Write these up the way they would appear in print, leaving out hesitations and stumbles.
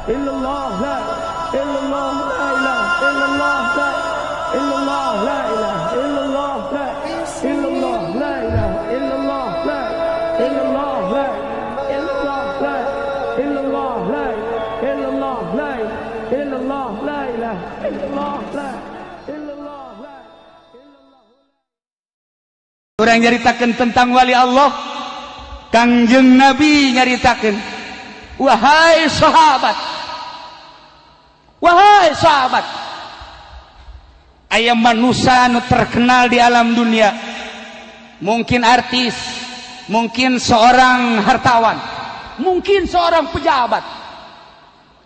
illallah la illallah la ilaha illallah la illallah la ilaha illallah la illallah la ilaha illallah la illallah la illallah la illallah la illallah la illallah la ilaha illallah la illallah la illallah. Urang nyaritakeun tentang wali Allah, Kangjeng Nabi nyaritakeun, wahai sahabat, wahai sahabat, aya manusia nu terkenal di alam dunia, mungkin artis, mungkin seorang hartawan, mungkin seorang pejabat,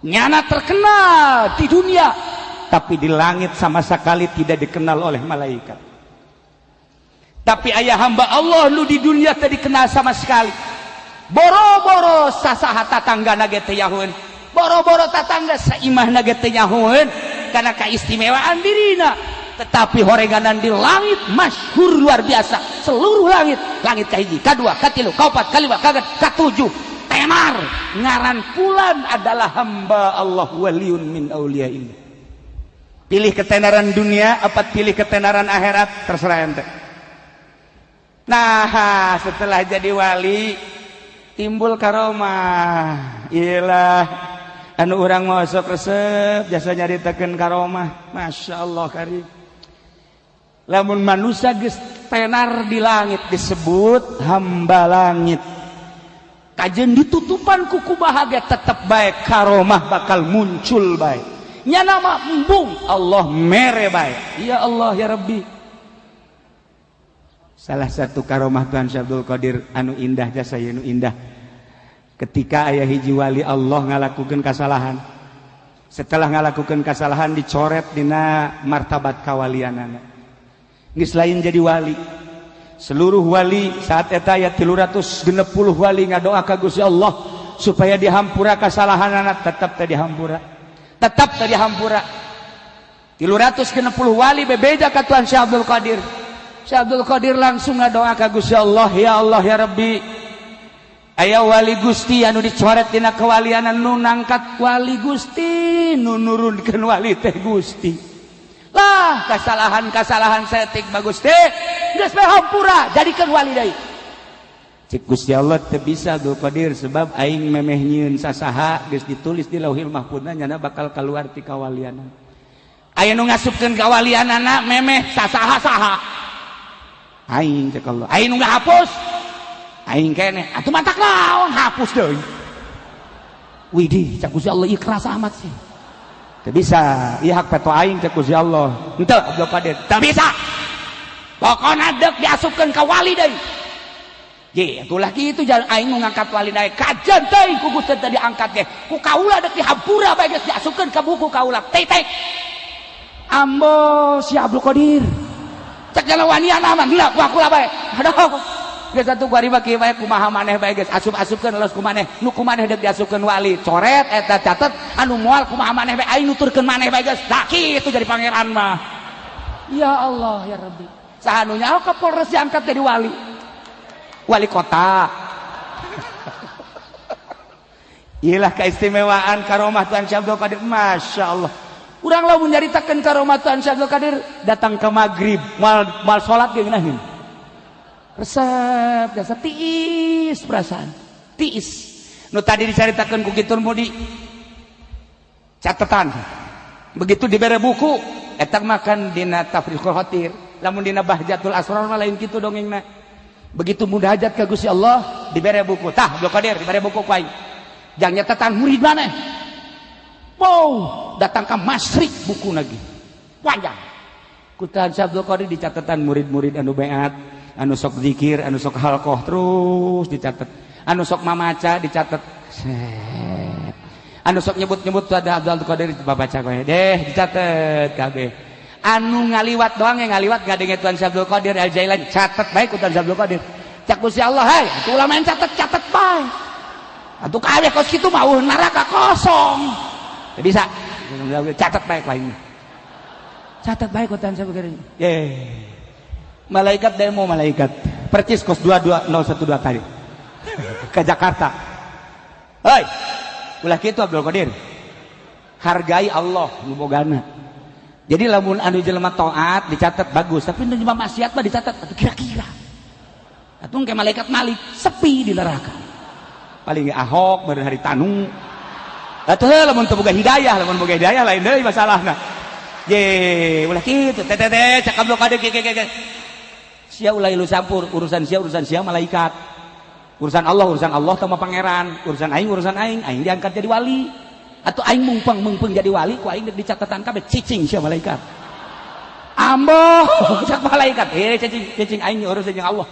nyana terkenal di dunia, tapi di langit sama sekali tidak dikenal oleh malaikat. Tapi ayah hamba Allah lu di dunia tadi dikenal sama sekali, boro-boro sasaha tatangga nage teu nyahoeun, boro-boro tatangga saimah nage teu nyahoeun karena keistimewaan dirina. Tetapi horeganan di langit masyhur luar biasa, seluruh langit, langit kahiji, kadua, katilu, kaopat, kalima, kagenep, katujuh, tenar ngaran fulan adalah hamba Allah, waliun min auliyaillah. Pilih ketenaran dunia apa pilih ketenaran akhirat, terserah ente. Nah, setelah jadi wali timbul karomah. Iyalah, anu urang mau sok resep jasa nyaritakeun karomah. Masya Allah karim. Lamun manusia geus tenar di langit disebut hamba langit. Kajen ditutupan kuku bahagia tetep baik karomah bakal muncul baik. Nya nama embung Allah mere baik. Ya Allah ya Rabbi. Salah satu karomah Tuhan Syekh Abdul Qadir anu indah jasa anu indah. Ketika aya hiji wali Allah ngalakukeun kasalahan. Setelah ngalakukeun kasalahan dicoret dina martabat kawalianana. Geus lain jadi wali. Seluruh wali saat eta aya 360 wali ngadoa ka Gusti Allah supaya dihampura kasalahanana, tetep teu dihampura. Tetep teu dihampura. 360 wali bebeja ka Tuhan Syekh Abdul Qadir. Syekh Abdul Qadir langsung ngadoa ka Gusti Allah, ya Allah ya Rabbi, aya wali Gusti anu dicoret dina kewalianan, nu nangkat wali Gusti, nu nurunkeun wali teh Gusti. Lah kasalahan-kasalahan saeutik mah Gusti, geus bae hampura, jadikeun wali deui. Cik Gusti Allah teu bisa Abdul Qadir, sebab aing memeh nyieun sasaha geus ditulis di Lauhil Mahfudna nyana bakal keluar ti kawalianan. Aya nu ngasupkeun kawalianana memeh sasaha-saha. Aing cek Allah, aing nu ngahapus, aing keneh, atuh mantak naon hapus deui. Widih, cek Gusti Allah ieu keras amat sih. Teu bisa, ieu hak peto aing cek Gusti Allah. Henteu Abdul Qadir, teu bisa. Pokona deuk diasupkeun ka wali deui. Ye, atuh kitu jalan aing nu ngangkat wali deui. Kajen teuing ku Gusti teu diangkat ge. Ku kaula deuk dihampura bae geus diasupkeun ka buku kaula. Tetek. Ambo si Abdul Qadir. Cek jalan wanian aman, lah ku aku lah bae. Aduh. Geus atuh kuari mah kieu bae kumaha maneh bae geus asup-asupkeun los ku maneh. Nu ku maneh deuk diasupkeun wali, coret eta catet anu moal kumaha maneh bae aing nuturkeun maneh bae geus. Tah kitu jadi pangeran mah. Ya Allah ya Rabbi. Saha nu nyaho ka Polres diangkat jadi wali. Wali kota. Iyalah keistimewaan karomah Tuhan Syekh Abdul Qadir, Masya Allah. Urang lamun nyaritakeun karomah Tuhan Syekh Abdul Qadir datang ke maghrib, moal salat ge ngeunaheun. Resep jasa tiis perasaan, tiis. Nu tadi dicaritakeun ku kitu mudi catatan. Begitu dibere buku, eta makan dina Tafriqul Khatir, lamun dina Bahjatul Asrar mah lain kitu dongengna. Begitu munajat ka Gusti Allah dibere buku. Tah Abdul Qadir dibere buku ku aing. Jang nyatatan murid maneh. Wow, datang ke masyrik buku lagi. Panjang. Ku Tuhan Syekh Abdul Qadir dicatatan murid-murid anu beat, anu sok zikir, anu sok halqoh terus dicatat. Anu sok mamaca dicatat. Set. Anu sok nyebut-nyebut tuh ada Abdul Qadir babaca kowe. Deh dicatat kabeh. Anu ngaliwat doang yang ngaliwat ngadenge Tuhan Syekh Abdul Qadir Al Jailani catat bae ku Tuhan Syekh Abdul Qadir. Cak Gusti Allah, hai, atuh ulah main catet-catet bae. Atuh kabeh kos kitu mah eueuh neraka kosong. Teu bisa. Catat baik lainnya. Catat baik ku Tuhan Syekh Abdul Qadir. Ye. Malaikat demo malaikat. Percis kos 22012 tadi. Ke Jakarta. Hei, ulah kitu Abdul Qadir. Hargai Allah nu bogana. Jadi lamun anu jelema taat dicatat bagus, tapi nu jelema maksiat mah dicatat atuh kira-kira. Atuh ke malaikat Malik sepi di neraka. Paling Ahok beureun hari tanu. Atuh lamun teu boga hidayah, lamun boga hidayah lain deui masalahna. Ye, ulah kitu teh teh teh cak Abdul Qadir ke ke ke. Sia ulah ilu campur urusan sia malaikat. Urusan Allah sama pangeran, urusan aing, aing diangkat jadi wali. Atau aing mungpeng jadi wali, ku aing dicatatan kabeh cicing sia malaikat. Amboh cak malaikat, cicing aing urusan jeung Allah.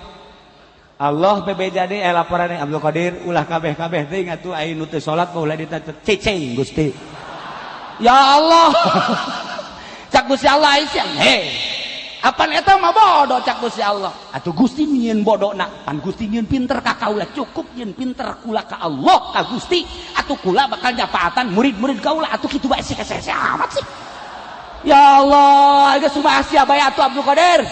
Allah bebeja deui laporan Abdul Qadir ulah kabeh-kabeh teh atuh aing nu teu salat ulah dicatet cicing Gusti. Ya Allah. Cak Gusti Allah aing sia, heh. Apan eta mah bodoh cak Gusti Allah. Atuh Gusti nyieun bodona, pan Gusti nyieun pinter ka kaula, cukup nyieun pinter kula ka Allah ka Gusti. Atuh kula bakal nyafaatan murid-murid kaula atuh kitu bae sih hese amat sih. Ya Allah, geus kumaha sia bae atuh Abdul Qadir.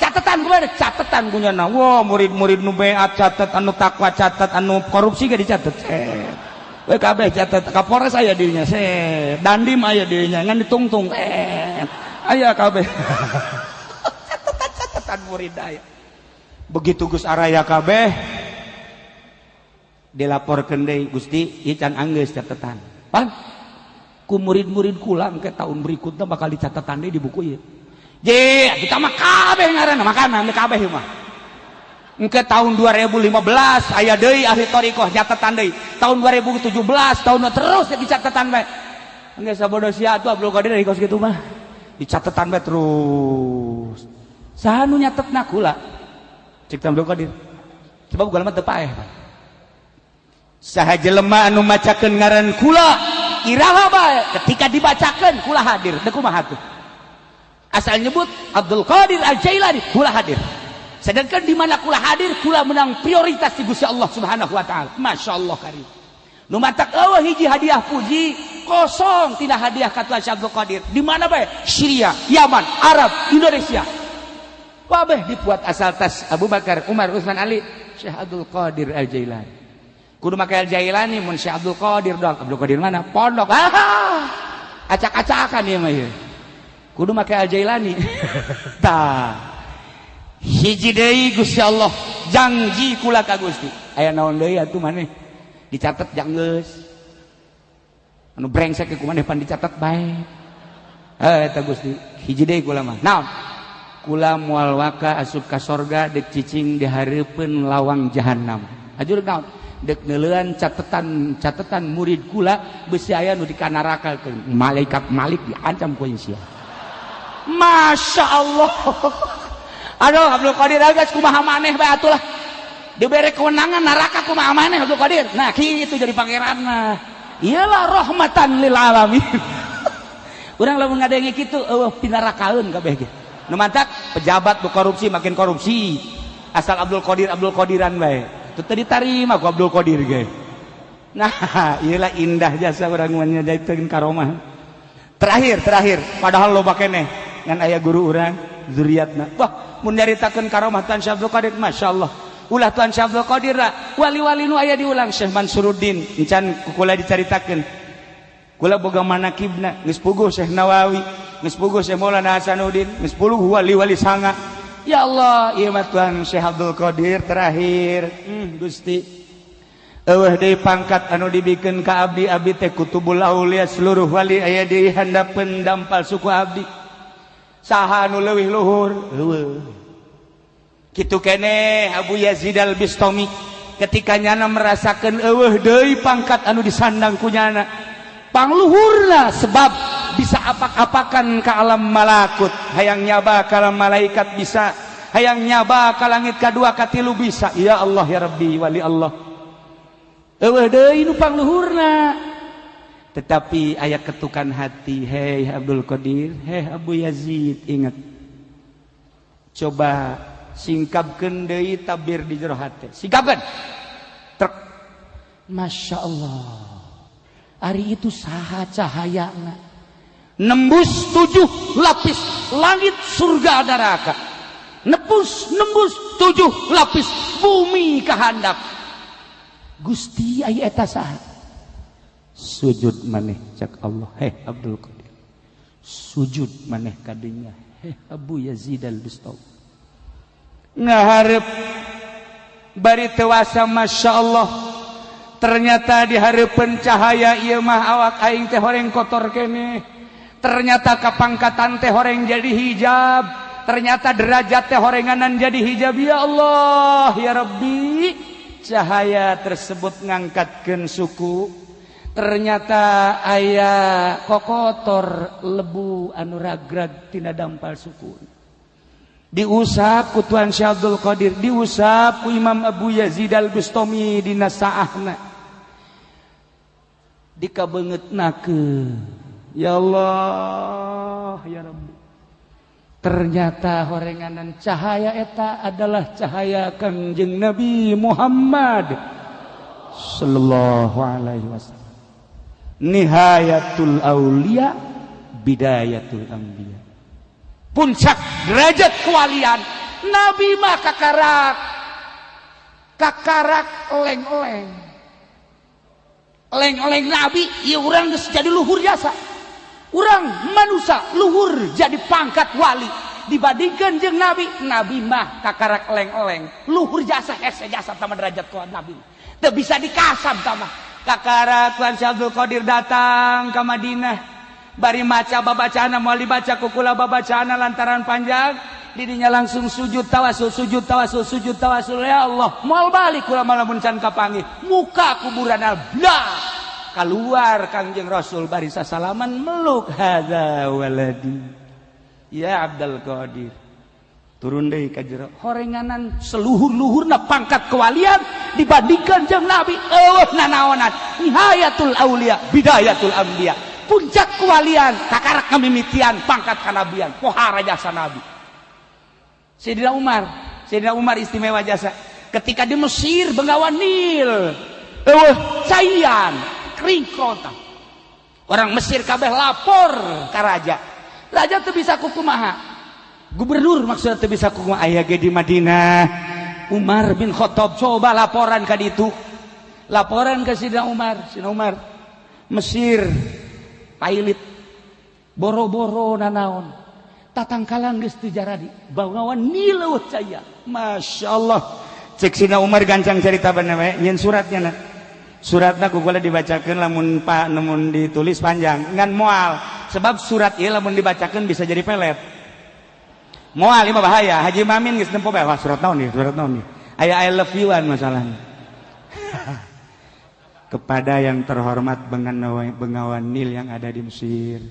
Catatan kumaha catatan kunyana. Wah, murid-murid nu beat catat, anu takwa catat, anu korupsi ge dicatet. We kabeh catat, Kapolres aya dirinya, Dandim aya dirinya, ngan ditungtung. Aya kabeh. Catatan murid aya. Begitu Gus araya kabeh dilaporkeun deui Gusti, ieu can anggeus catatan. Pan ku murid-murid kula engke tahun berikutnya bakal dicatatan deui di buku ieu. Je, kita mah kabeh ngaranna makanan kabeh mah. Engke tahun 2015 aya deui ahli thariqah catatan deui. Tahun 2017 tahun terus dicatatan bae. Engke sabodo sia atuh Abdul Qadir kos kitu mah. Dicatatan bae terus. Saha nu nyatetna kula? Cek Abdul Qadir. Sebab kula mah teu paeh. Saha jelema anu macakeun ngaran kula iraha bae ketika dibacakeun kula hadir. Deuk kumaha tuh? Asal nyebut Abdul Qadir Al-Jailani kula hadir. Sedangkan di mana kula hadir kula menang prioritas di Gusti Allah Subhanahu wa taala. Masyaallah karim. Nu matak eueuh hiji hadiah puji kosong tina hadiah ka Tuhan Abdul Qadir. Di mana bae? Syria, Yaman, Arab, Indonesia. Kabeh dibuat asal tas Abu Bakar, Umar, Utsman, Ali, Syekh Abdul Qadir Al-Jailani. Kudu make Al-Jailani mun Syekh Abdul Qadir doang. Abdul Qadir mana? Pondok. Ah, acak-acakan ieu mah ieu. Kudu make Al-Jailani. Tah. Hiji deui Gusti Allah janji kula ka Gusti. Aya naon deui atuh maneh? Dicatet jang geus. Anu brengsek ku maneh pan dicatet bae. Eta Gusti, hiji deui kula mah. Naon? Kula moal waka asup ka sorga dek cicing di hareupeun lawang jahanam. Ajur naon? Dek neuleuan catatan murid kula beusi aya nu dikanarakakeun. Malaikat Malik diancam ku sia. Masya Allah. Aduh Abdul Qadir geus kumaha maneh bae atuh lah. Dibere kewenangan neraka kumaha maneh Abdul Qadir. Nah, kitu jadi pangeran mah. Iyalah rahmatan lil alamin. Urang lamun ngadenge kitu eueuh pinarakaeun kabeh ge. Nu mantak pejabat nu korupsi makin korupsi. Asal Abdul Qadir Abdul Qadiran bae. Itu teu ditarima ku Abdul Qadir ge. Nah, iyalah indah jasa urang mah nyajaikeun karomah. Terakhir padahal loba keneh ngan aya guru urang zuriatna. Wah, mun nyaritakeun karomah Tuan Syekh Abdul Qadir, masyaallah. Ulah Tuan Syekh Abdul Qadir wali-wali nu aya diulang Syekh Mansuruddin encan kula dicaritakeun. Kula boga manakibna geus puguh Syekh Nawawi, geus puguh Syekh Maulana Hasanuddin, geus puguh wali-wali sanga. Ya Allah, ieu mah Tuan Syekh Abdul Qadir terakhir. Gusti. Eueuh deui pangkat anu dibikeun ka abdi, abdi teh kutubul aulia seluruh wali aya di handapeun dampal suku abdi. Saha anu leuwih luhur? Eueuh. Kitu keneh Abu Yazid Al-Bistami ketika nyana merasakeun eueuh deui pangkat anu disandang ku nyana. Pangluhurna sebab bisa apak-apakan ka alam malakut, hayang nyaba ka alam malaikat bisa, hayang nyaba ka langit kadua katilu bisa. Ya Allah ya Rabbi wali Allah. Eueuh deui nu pangluhurna. Tetapi aya ketukan hati, hei Abdul Qadir, hei Abu Yazid, ingat. Coba singkapkeun deui tabir di jero hate. Singkapkeun. Trek. Masya Allah. Ari itu saha cahayana. Nembus 7 lapis langit surga neraka. Nembus 7 lapis bumi kahandap. Gusti aya eta saha? Sujud maneh cak Allah, heh Abdul Qadir. Sujud maneh kadinya, heh Abu Yazid Al-Bistami. Ngaharep bari tewasa, Masya Allah, ternyata di hareupeun cahaya ieu mah awak aing teh horeng kotor keneh. Ternyata kapangkatan teh horeng jadi hijab, ternyata derajat teh horenganan jadi hijab. Ya Allah, ya Rabbi, cahaya tersebut ngangkatkeun suku, ternyata aya kokotor lebu anu ragrag tina dampal suku, diusap ku Tuan Syekh Abdul Qadir, diusap ku Imam Abu Yazid Al-Bustami dina saahna, dikabeungeutnakeun. Ya Allah, ya Rabbi, ternyata horenganan cahaya eta adalah cahaya Kangjeng Nabi Muhammad sallallahu alaihi wasallam. Nihayatul aulia, bidayatul anbiya. Puncak derajat kewalian nabi mah kakarak kakarak oleng-oleng oleng-oleng nabi. Ya, urang geus jadi luhur jasa, urang manusia luhur jadi pangkat wali dibandingkan jeung nabi. Nabi mah kakarak oleng-oleng luhur jasa, hese jasa sama derajat kuat nabi teu bisa dikasab. Tama kakara Tuan Syekh Abdul Qadir datang ke Madinah, bari maca babacana, moal dibaca ku kula babacana lantaran panjang. Didinya langsung sujud tawasul, sujud tawasul, sujud tawasul. Ya Allah, moal balik kula lamun can kapanggih muka kuburan blah keluar Kangjeng Rasul, bari sasalaman meluk, "Hadza waladi ya Abdul Qadir." Turun deui ka jero, horenganan seluhur-luhurna pangkat kewalian dibandingkan jeung nabi eueuh nanaonan. Nihayatul aulia, bidayatul anbiya. Puncak kewalian kakarak ngamimitian pangkat kanabian. Pohara jasa nabi. Sayyidina Umar, Sayyidina Umar istimewa jasa. Ketika di Mesir, Bengawan Nil eueuh caian, kering kota, orang Mesir kabeh lapor ka raja. Raja tuh bisa kukumaha, gubernur maksudnya teu bisa kumaha. Aya ge di Madinah Umar bin Khattab. Coba laporan ka ditu, laporan ke Sidina Umar. Sidina Umar, Mesir pailit, boro-boro nanaon, tatangkalan geus teu jaradi, Bengawan Nil eueuh caya. Masya Allah, cek Sidina Umar, gancang cerita bener we nyeun suratnya. Na suratna ku kula dibacakeun, lamun pak namun ditulis panjang ngan moal, sebab surat ieu lamun dibacakeun bisa jadi pelet. Moal ieu mah bahaya. Haji Mamin geus nempo bae, wah, surat naon nih, surat naon nih, aya "I love you" an masalahnya. Kepada yang terhormat Bengawan Nil yang ada di Mesir.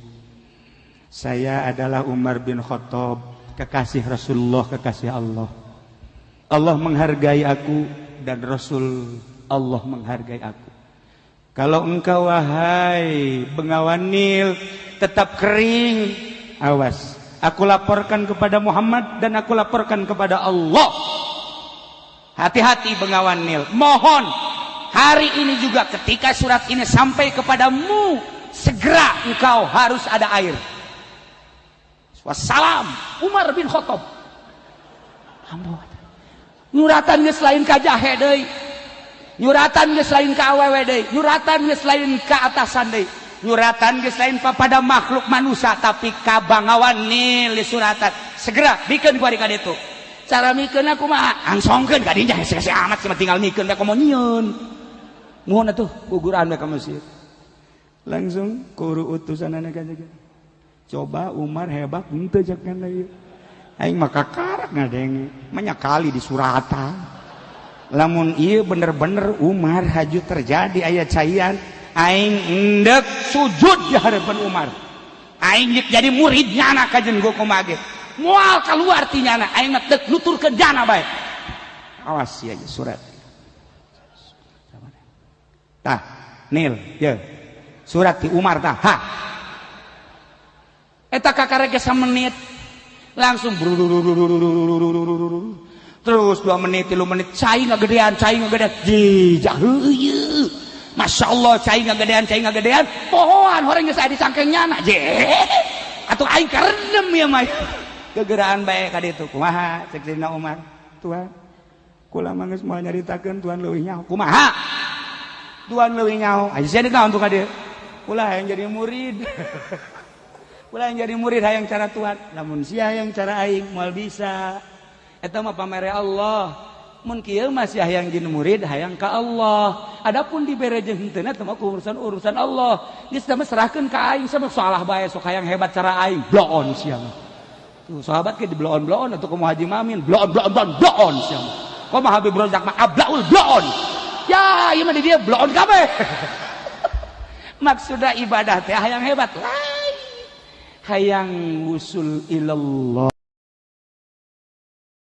Saya adalah Umar bin Khattab, kekasih Rasulullah, kekasih Allah. Allah menghargai aku dan Rasul Allah menghargai aku. Kalau engkau, wahai Bengawan Nil, tetap kering, awas. Aku laporkan kepada Muhammad dan aku laporkan kepada Allah. Hati-hati, Bengawan Nil. Mohon hari ini juga ketika surat ini sampai kepadamu, segera engkau harus ada air. Wassalam, Umar bin Khattab. Nyuratan geus lain ka jahe deui. Nyuratan geus lain ka awewe deui. Nyuratan geus lain ka atasan deui. Nyuratan geus lain pada makhluk manusia, tapi ka Bangawan Nil suratan. Segera bikeun ku ka ditu. Cara mikeun kumaha? Angsongkeun ka dinya, hese-hese amat sih, tinggal mikeun bae, komo nyieun. Nuhun atuh, guguran bae ka Mesir. Langsung kuru utusanana ka. Coba Umar hebat henteu cek ieu. Aing mah kakarak ngadenge, banyak kali di suratan. Lamun ieu bener-bener Umar haju terjadi aya caian, aing endek sujud di hadapan Umar. Aing jadi murid nyana kajen gua kumaha ge. Moal keluar ti nyana, aing mah deuk nuturkeun jana bae. Awas ya surat. Tah, Nil, ye. Surat di Umar tah. Ha. Eta kakarek menit langsung terus 2 menit, 3 menit, cai ngagedean, cai ngagedean, jijah. Masya Allah, cai ngagedean, cai ngagedean, pohoan horeng geus aya dicangkeng nyana je atuh aing karendem ya mah gegeraan bae ka ditu. Kumaha cek Sayyidina Umar? Tuhan, kula mah geus moal nyaritakeun, Tuhan leuwih nyaho kumaha. Tuan leuwih nyaho. Aja sia naon tuh ka dieu. Ulah hayang jadi murid. Ulah yang jadi murid hayang cara Tuhan. Lamun sia hayang cara aing moal bisa. Eta mah pamere Allah. Mun kieu mah sia hayang jadi murid hayang ka Allah. Adapun dibere jeung henteu eta mah urusan-urusan Allah. Geus mah serahkeun ka aing sama salah bae sok hayang hebat cara aing. Bloon sia mah. Tuh sahabat ke di bloon-bloon atau kumaha Haji Mamin bloon bloon bloon bloon sia mah. Kumaha Habib Rozak mah ablaul bloon. Ya, ieu mah di dia bloon kabeh. Maksudna ibadah teh hayang hebat. Lain. Hayang wusul ilallah.